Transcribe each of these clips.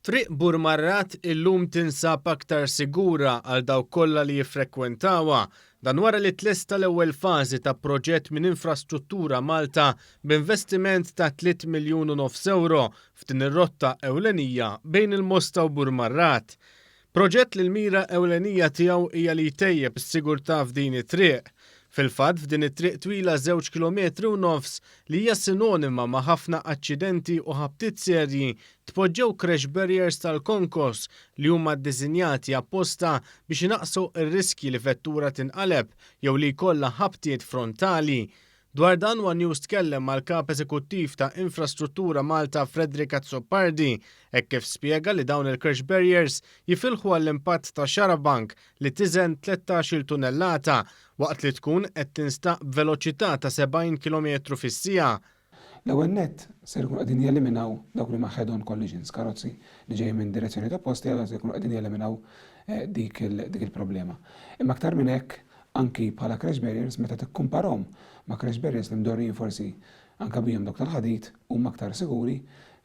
Triq Burmarrad illum tinsab aktar sigura għal dawk kollha li jiffrekwentawha. Dan wara li tlesta l-ewwel fażi ta' proġett minn Infrastruttura Malta b'investiment ta' 3 miljun u nofs ewro f'din ir-rotta ewlenija bejn il-Mosta u Burmarrad. Proġett li l-mira ewlenija tiegħu hija li jtejjeb is-sigurtà f'din it-triq. Fil-fatt f'din it-triq twila żewġ kilometri u nofs li hija sinonima ma' ħafna aċċidenti u ħabtiet serji tpoġġew crash barriers tal-konkos li huma ddisinjati apposta biex inaqqsu r-riskji li vettura tinqaleb jew li jkollha ħabtiet frontali. Dwar dan one News tkellem mal-Kap Eżekuttiv ta' Infrastruttura Malta Frederick Azzopardi hekk kif spjega li dawn il-crash barriers jifilħu għall-impatt ta' xarabank li tiżen 13-il tunnellata waqt li tkun qed tinstaq b'veloċità ta' 70 kilometru fis-siegħa. L-ewwel nett, ser ikunu qegħdin jeliminaw dawk li huma head-on collisions, karozzi li ġejjin minn direzzjonijiet opposti allura se jkunu qegħdin jeliminaw dik il-problema. Imma aktar minn hekk, anki bħala crash barriers meta tikkumparhom ma' crash barriers li mdorrijin forsi anke bihom dawk tal-ħadid huma aktar siguri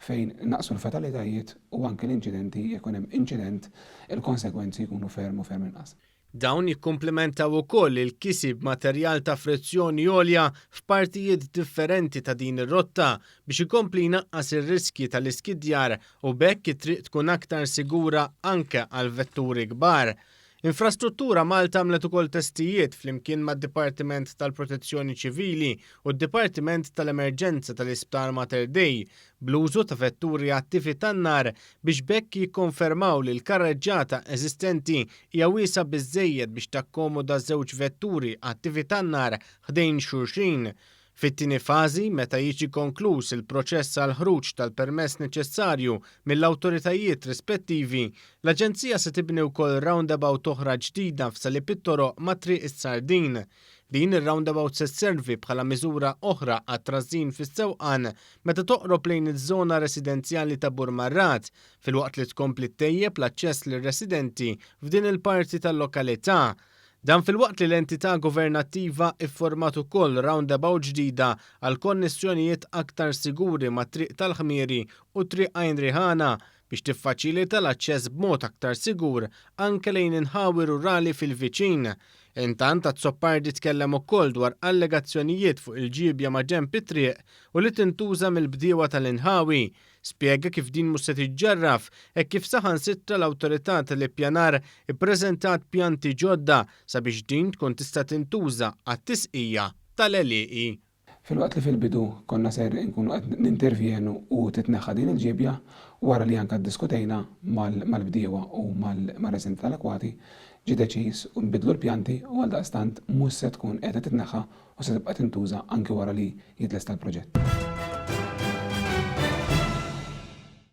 fejn naqsu l-fatalitajiet u anki l-inċidenti jekk ikun hemm inċident il-konsegwenzi jkunu ferm u ferm inqas. Dawn jikkumplimentaw ukoll il-kisi b'materjal ta' frizzjoni għolja f'partijiet differenti ta' din ir-rotta biex ikompli jnaqqas ir-riskji tal-iskidjar u b'hekk it-triq tkun aktar sigura anke għal vetturi kbar. Infrastruttura Malta għamlet ukoll testijiet flimkien mad-Dipartiment tal-Protezzjoni Ċivili u d-Dipartiment tal-Emerġenza tal-Isptar Mater Dei bl-użu ta' vetturi għat-tifi tan-nar biex b'hekk jikkonfermaw li l-karreġġata eżistenti hija wiesgħa biżżejjed biex takkomoda żewġ vetturi għat-tifi tan-nar ħdejn xulxin. Fit-tieni fażi, meta jiġi konkluż il-proċess għall-ħruġ tal-permess neċessarju mill-awtoritajiet rispettivi, l-Aġenzija se tibni wkoll roundabout oħra ġdida f'Salib it-Toroq ma' Triq is-Sardin. Din ir-roundabout se sservi bħala miżura oħra għat-trażżin fis-sewqan meta toqrob lejn iż-żona residenzjali ta' Burmarrad, filwaqt li tkompli ttejjeb l-aċċess lir-residenti f'din il-parti tal-lokalità. Dan filwaqt li l-entità governattiva ifformat ukoll roundabout ġdida għal konnessjonijiet aktar siguri ma' Triq tal-Ħmieri u Triq Għajn Riħana biex tiffaċilita l-aċċess b'mod aktar sigur anke lejn inħawi rurali fil-viċin. Intant Azzopardi tkellem ukoll dwar allegazzjonijiet fuq il-ġiebja maġenb it-triq u li tintuża mill-bdiewa tal-inħawi. Spjega kif din mhux se tiġġarraf hekk kif saħansitra l-Awtorità tal-Ippjanar ippreżentat pjanti ġodda sabiex din tkun tista' tintuża għat-tisqija tal-għelieqi. Filwaqt li fil-bidu konna ser inkunu qed nintervjenu u titneħħa din il-ġiebja, wara li anke ddiskutejna mal-bdiewa u mar-residenti tal-akwati, ġie deċiż u nbidlu l-pjanti u għaldaqstant mhux se tkun qiegħda titneħħa u se tibqa' tintuża anki wara li jitlesta l-proġett.